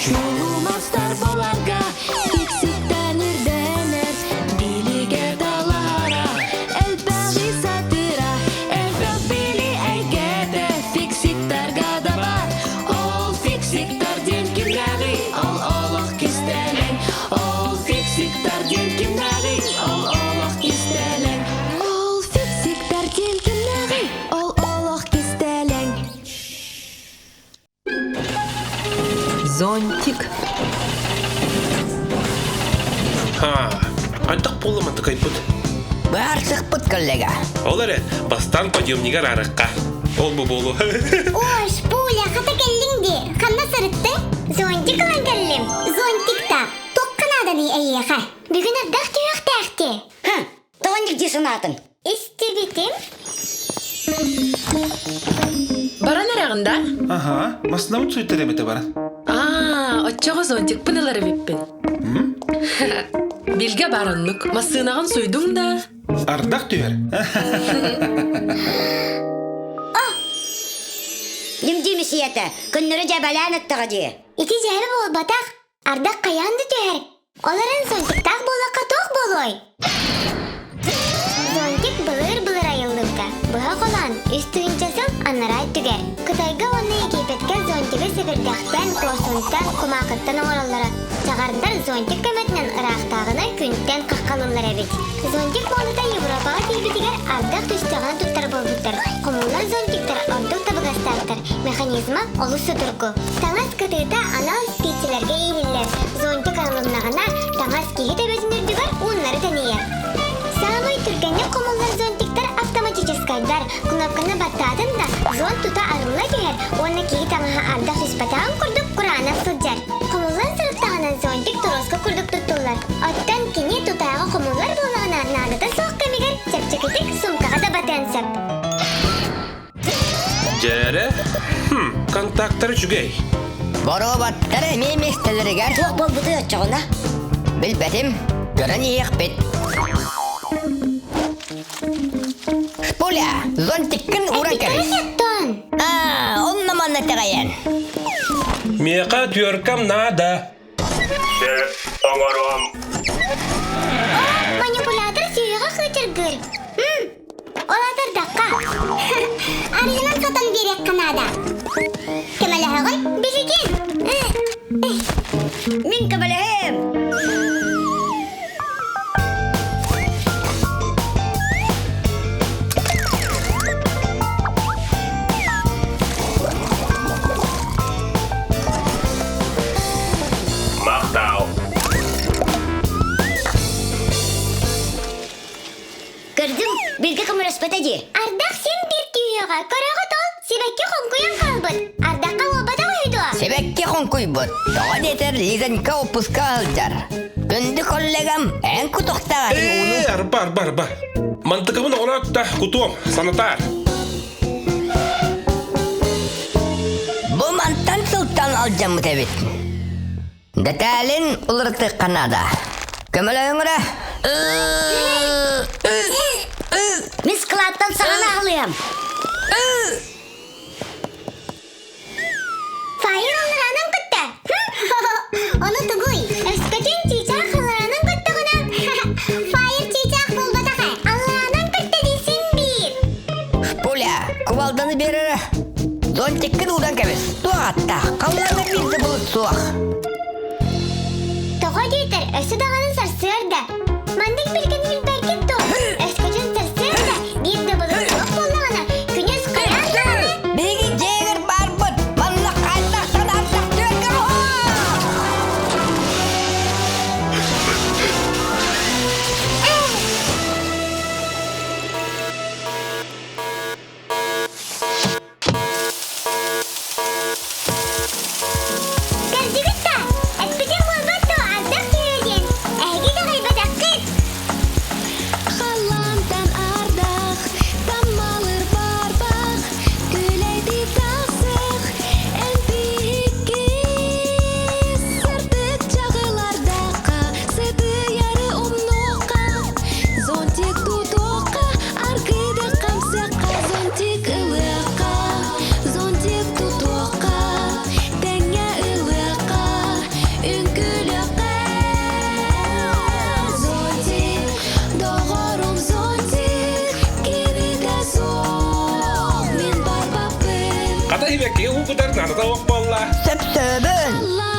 Чулумастар баларга Фиксиктэн ирдэнэр Билигэ талаһара Элбэҕи сатыыра Элбэх били эйгэтэ Фиксиктарга да бар Ол фиксиктар диэн кимнээҕий Ол олох кистэлэҥ Ол фиксиктар диэн кимнээҕий Ол олох кистэлэҥ Ол фиксиктар диэн кимнээҕий Ол олох кистэлэҥ Зонтик. Ха, хайдах буолла мантыкайбыт? Баарсыкпыт коллега. Ол эрэн, бастаан подъемнигар арыкка. Ол бу буолу. Ой, Шпуля, хата кэллиҥ дии. Ханна сырыттыҥ? Зонтик ылан кэллим. Зонтикта. Туохха нааданый эйиэхэ? Бүгүн ардах түһүөхтээх Ха, тоҕо дии санаатыҥ? Истибитим. Баран эрэҕин да? Аха, массыынабыт суйтар эмэтэ баран. Аа, оччоҕо зонтикпын ылар эбиппин. Билгэ бар оннук. Массыынаҕын суйдуҥ да? Ардах түһэр. Дим миссията, көннөрү дьэбэлээн ыттаҕа дии. Ити дьээбэ буолбатах. Ардах хайаан да түһэр. Ол эрэн зонтиктаах буоллахха туох буолуой? Зонтик былыр-былыр айыллыбыта. Быһа холоон, 3000 сыл анараа өттүгэр. Кытайга уонна Египеткэ зонтигы сэбирдэхтэн, куорсунтан, кумаахыттан оҥороллоро. Чаҕардар зонтик көмөтүнэн ыраахтааҕыны күнтэн хаххалыыллар эбит. Зонтик буолута Европаҕа тиийбитигэр ардах түстэҕинэ туттар буолбуттар. Хомуллар зонтиктар ордук табыгастаахтар, механизма олус судургу. Таҥас кытыыта анал спицэлэргэ иилиллэр. Зонтик арылыннаҕына, таҥас киһи төбөтүн үрдүгэр ууннары тэнийэр. Саамай түргэнник хомуллар зонтиктар автоматическайдар. Кнопканы баттаатын да, зонт тута арылла түһэр уонна киһи таҥаһа ардах түспэтэҕин курдук кураанах сылдьар. Хомуллан сырыттаҕына зонтик торуоска курдук туттуллар. Оттон кини тутааҕа хомуллар буоллаҕына наадата суох кэмигэр чэпчэкитик сумкаҕа да батыан сөп. Дьээрэ, хм, контактара үчүгэй. Боруобаттар эмиэ миэстэлэригэр Туох буолбутуй оччоҕуна? Билбэтим, көрөн иһиэхпит. Шпуля, зонтиккын уран кэбис. Эттон. Аа, онно манна тэҕэйэн. Миэхэ түөркэм наада. Оҥоруом. Манипулятор сүһүөҕэ хыычыргыыр. Ол атырдахха. Арыынан сотон биэриэххэ наада. Көмөлөһөҕүн билигин. Мин көмөлөһөм. Махтал. Көрдүм, билгэ көмөлөспөтө дии. Ардах син биир түһүөҕэ. Көрөҕүт ол, сибэкки хоҥкуйан хаалбыт. Ардахха уолбатах үһү дуо? Сибэкки хоҥкуйбут. Тоҕо диэтэр Лизонька оппуска сылдьар. Күндү коллегам, эн кутуктаҕатын ууну. Ээ, арба, арба, арба. Мантыкабын оҕолоот да кутуом, санатаар. Бу мантан сылтан алдьаммыт эбит. Дэтээлин уларытыахха наада. Көмөлөһүҥ эрэ. Мин складтан саҕана аҕалыам. Фаер аллараанан кытта. Ону тугуй? Өскөтүн чыычаах аллараанан көттөҕүнэ, фаер чыычаах буолбатах ээ. Аллараанан көттө дии биир. Пуля, кувалданы биэрэрэ. Зонтиккын ууран кэбис. Туох аттаах, халлаана биир да былыт суох. Тоҕо диэтэр, өссө даҕаны сарсыарда. Маннык билгэни билбэккит дуо? Өскөтүн сарсыарда биир да былыт суох буоллаҕына, күнүс хайаан даҕаны Биһиги дьиэгэр барбыт, манна хайдахтан ардах түөргэ Көрдүгүт да, эппитим буолбат дуо, ардах түһүө диэн. Эһиги итэҕэйбэтэххит. Хата сибэккигэ уу кутар наадата суох буолла. Сөпсөөбүн.